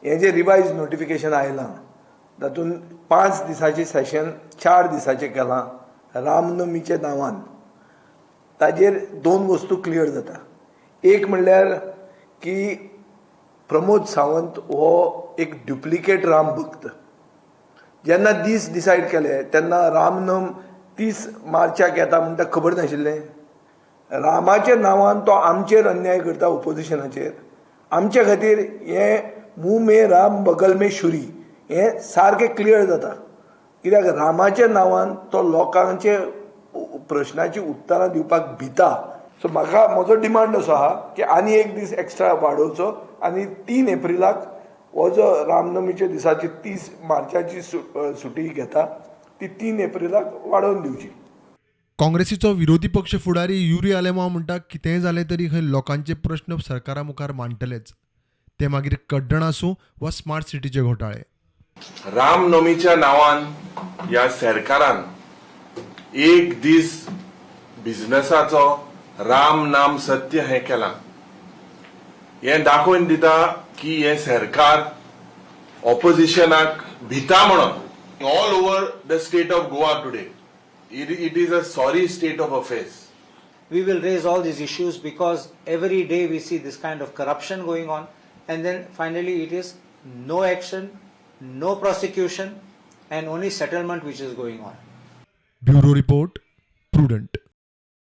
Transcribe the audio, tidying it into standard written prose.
हें जें revise notification आयलां तातूंत 5 दिसाचें सेशन 4 दिसाचें केलां रामनमीच्या नांवान. ताजेर 2 वस्तू क्लियर जाता. एक म्हणल्यार की प्रमोद सावंत हो एक ड्युप्लिकेट राम भक्त. जेन्ना दीस डिसायड केले तेन्ना रामनम 30 मार्चाक येता म्हूण ताका खबर नाशिल्लें. रामाच्या नांवान तो आमचेर अन्याय करता, ओपोजिशनाचेर. आमचे खातीर हें मुंह में राम बगल में शुरी हें सारकें क्लियर जाता. कित्याक रामाच्या नांवान तो लोकांचे प्रश्नाची उत्तरां दिवपाक भिता. सो म्हाका म्हजो डिमांड असो आहा की आनी एक दीस एक्स्ट्रा वाडोवचो आनी 3 एप्रिलाक हो जो रामनमीच्या दिसाची 30 मार्चाची सुटी घेता ती 3 एप्रिलाक वाडोवन दिवची. काँग्रेसीचो विरोधी पक्ष फुडारी युरी आलेमांव म्हणटा, कितेंय जालें तरी खंय लोकांचे प्रश्न सरकारा मुखार मांडटलेच, ते मागीर कड्डण आसूं वा स्मार्ट सिटीचे घोटाळे. रामनवमीच्या नांवान ह्या सरकारान एक दीस बिझनसाचो राम नाम सत्य हें केलां. हें दाखोवन दिता की हें सरकार ऑपोजिशनाक भिता म्हणून. All over the state of Goa today it is a sorry state of affairs. We will raise all these issues because every day we see this kind of corruption going on, and then finally it is no action, no prosecution, and only settlement which is going on. Bureau report, Prudent.